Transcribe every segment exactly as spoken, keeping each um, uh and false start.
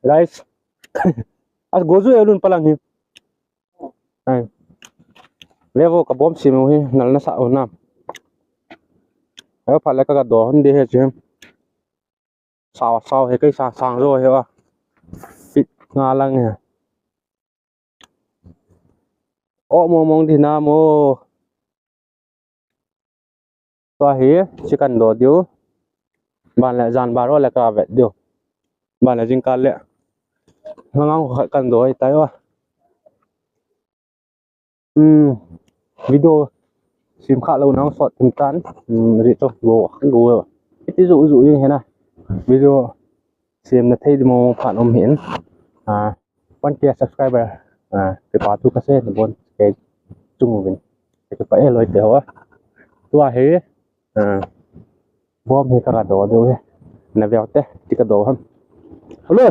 Guys, as gozu elun palang hi. Ai. Levo ka bom sim hi, nal na sa u na. Ayo phat le ka ga do hon de he chi. Sao, sao he kai sang, sang zo he wa. Fit nga lang he. O mo mong di na mo. Tua hi, chi kan do diu. Ban le jan baro le ka vet diu. Ban le jingkah le. Langang khat kan do hi tai wa. Hmm, video sim kha lo nang sot tim tan. Hmm, ri to go, go. Iti zu zu ing hena. Video sim na thei di mo phan um hin. Ah, one K subscriber. Ah, pe pa tu ka se na bon ke chung uvin. Ke pa e loi te ho. Tua hi. Ah. Bom hi ka ga do diu hi. Na veu te, ti ka do ham. Hello.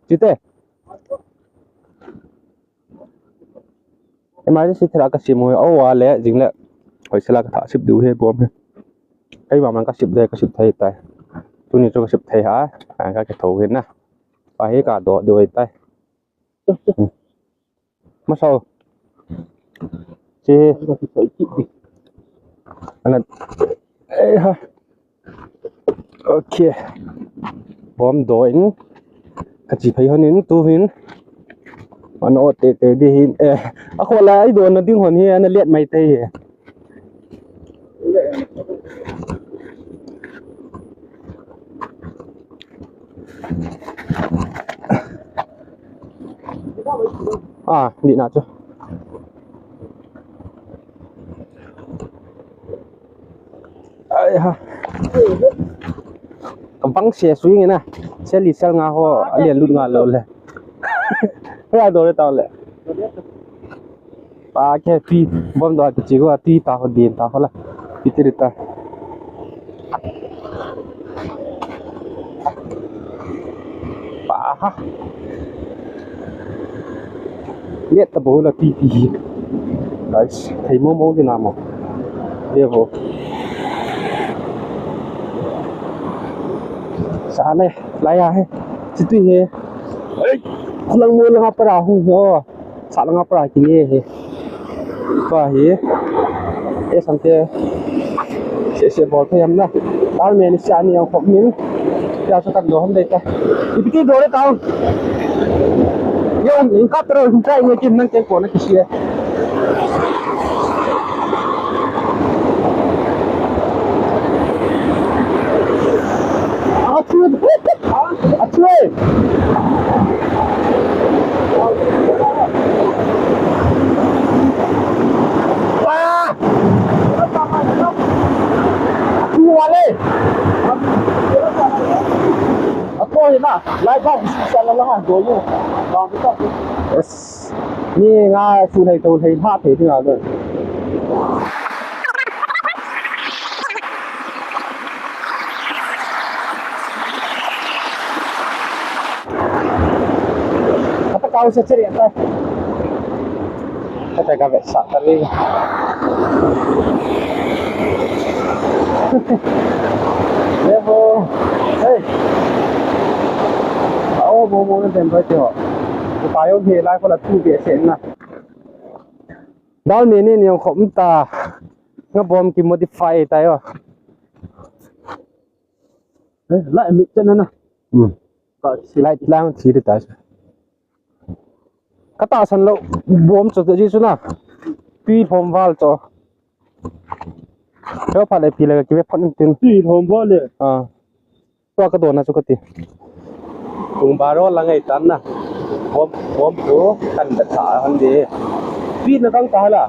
Chi te. Emergency thila ka sim u hi. O wa le, jing le. Hoi sela ka tha sip diu hi bom hi. Kai ma man ka sip de, ka sip thei tai. Tuni chu ka sip thei ha. Ka ke tho hi na. Pa hi ka do diu hi tai. Masao. Chi. Ana. Eh, ha. Okay. Bom do in. Ka chi phei hon in tu hin. Ana o te te di hin. Eh, a kho la ai do na ding hon hi ana let mai te hi. Ah, di na chu. Ai ha. Kampang se swing na. Se li sel nga ho, a lian lut nga lo le. Ra do le tao le. Pa ke pi bom do ti chi ko ti ta ho din ta ho la. Pi ti ta. Pa ha. Let ta bo la pi pi. Guys, thei mo mo din amo. Levo. Sa le, lai a he. Situ he. Ai, kulang mo lang para hung he. Sa langa para kini he. Pa hi. E sante. Se se bol thei am na. Tal me ni sia ni ang khop min. Ya sa tak do ham dei ta. Ipiti do le tao. Yo, in ka pero hin trai nge kin nang ke ko na kisi e. Achu. Achu. Ah! Achu wale. Achu na. Lai ba sa la la ha do yo. Ba ta. Yes. Ni nga su thei to thei pha thei ding a lo. Kata kau se chere ta. Kata ka ve sa ta ri. Levo. Hey. Ao mo mo na tem bai te ho. Ko pa yo he lai ko la tu be se na. Dal me ni ni khom ta. Nga bom ki modify ta yo. Eh, la mi chen na. Hmm. Ka si light lang thi de ta. Ka tahsan lou bom chu ji chu na. Tui lhom val chu. Chau pha le pi le ka ki ve phot in tin. Tui lhom val le. Ah. Tua ka dona chu ka ti. Tung baro la ngai tan na. Bom, bom chu kan da tha han de. Pi na kang ta la.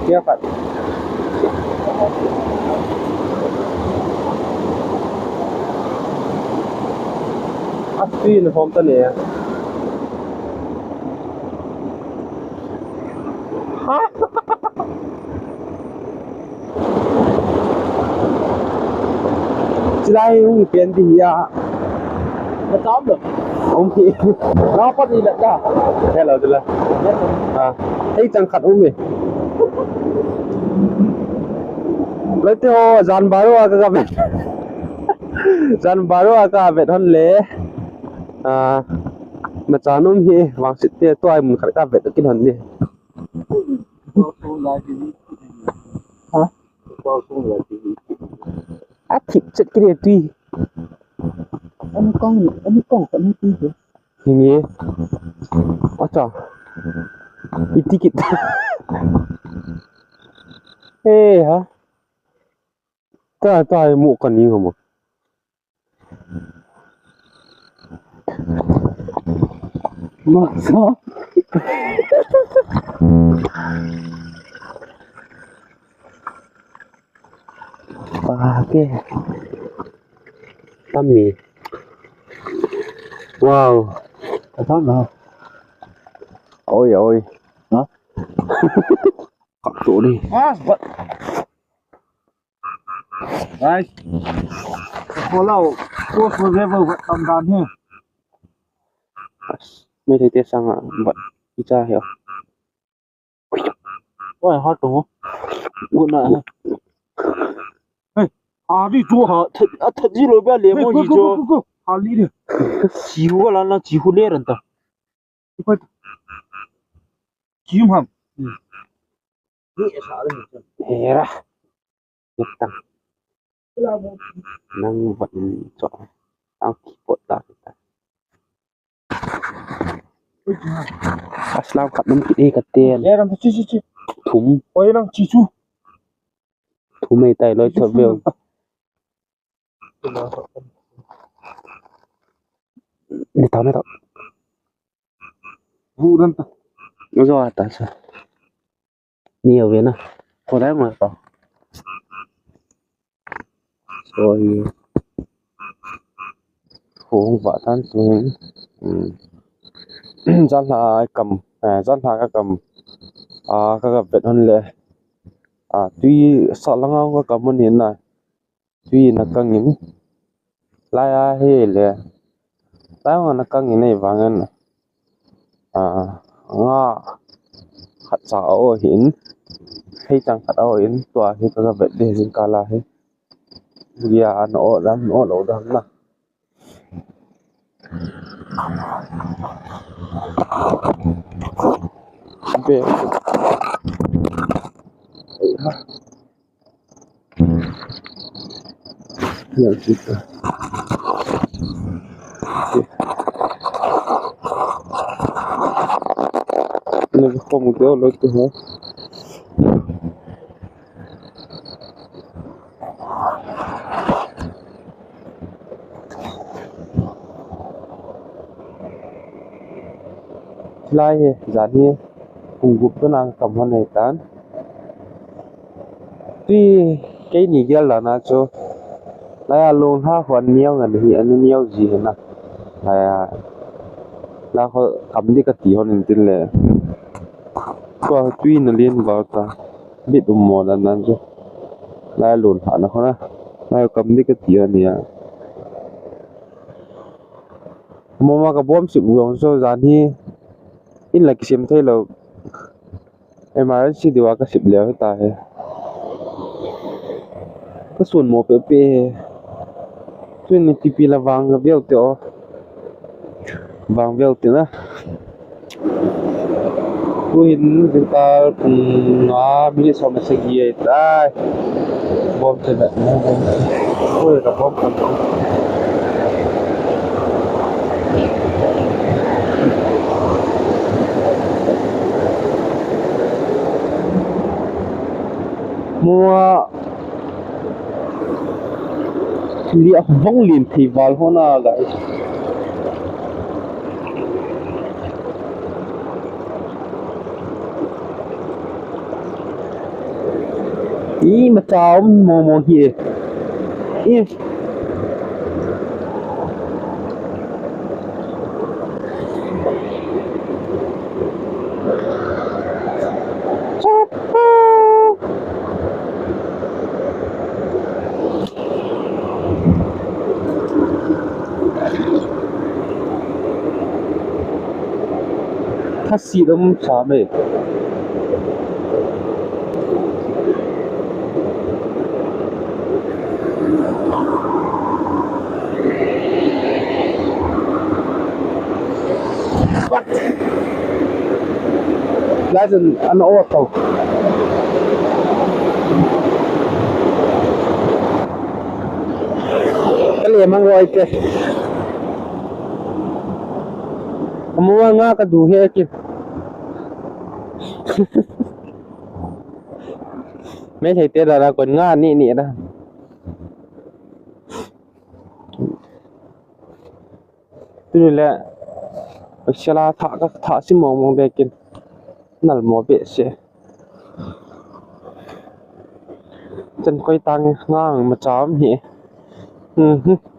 Nia khat. A pi na hom ta ne. Ha? Chilai hung pen di hi a. Na tam lo. Hung pi. Na pa di la ka. Hello, dila. Ah, hei chang khat um e. Lai te ho, jan baro a ka ga ben. Jan baro a kavet hon le. Ah, macha nom hi vangset te tua mun khat kavet kin hon ni. Ha? A thip chet kire tui. Ani kong, ani kong ka ni tui. Hinge. Acha. Iti kit. Eh, ha. Ta, ta, mu ka ni ngam. Masa. Pake. Tami. Wow. Ka tama. Oi, oi. Ha? Kap to ni. Mas, but Guys, follow, post level wat tam dan hi. Meitei te sanga bat icha hi. Oi, ha to. Guna. Hey, a di to. Ha, that, a that ji lo ba le mo ji jo. Ha li de. Chi hu la na chi hu le ran ta. Chi hu ham. Hera. Nang vat in cho. Ang kipot ta kita. Aslam kat nam kit e katen. Thum. Oi, nang chi chu. Thum ei tai loi thot veu. Ni tau, ni tau. Vu dan ta. Ni jo ta sa. Ni ave na. Ko dai ma ta. So hi. Hung va tan tu. Hmm. Jan la kam, eh, jan la ka kam. A ka ka vet hon le. A tui sa langa ka kam hon hin na. Tui na kang in. Lai a hi le. Lai a na kang in ei vang in. A, nga khat cha a o hin. Hei chang khat a o hin. Tua hi ka ka vet de jing ka la hi. Bia an o dam, o lo dam na. Be. Ya, kita. Ini kau mau dia lo tu ha. Lai hi, jan hi, pung gup to nang kam hon nei tan. Tui keini gel dan a chu. Lai a long ha hon niau ngan hi, ani niau ji hi na. Lai a, la ho kam di ka ti hon in tin le. Tua tui na lien val ta. Bit um mo dan nan chu. Lai lun ha na khona. Lai kam di ka ti a nia. Mama ka bom sip u jong so jan hi. In la kisim thei lo. Emergency diu a ka sip leo ta he. Ka sun mo pe pe he. Tuni pipi la vang ka vel te o. Vang vel te na. Tuhin zingkal pung nga minute som le sagi ahitai. Bom te vet na bom te. Oi, ka bom kan. Mua Lia vong lin thei val hona, guys. Imacha um mong mong hi e. I. Thasi dam sa me. Lai chun ana o tau. Ka le mang roi te. Amu nga ka du he ki. Meitei te la la kon nga ni ni da. Tuni le, sela tha ka tha si mong mong bekin. Nal mo be se. Chan koi tang ngang ma cham hi. Mhm.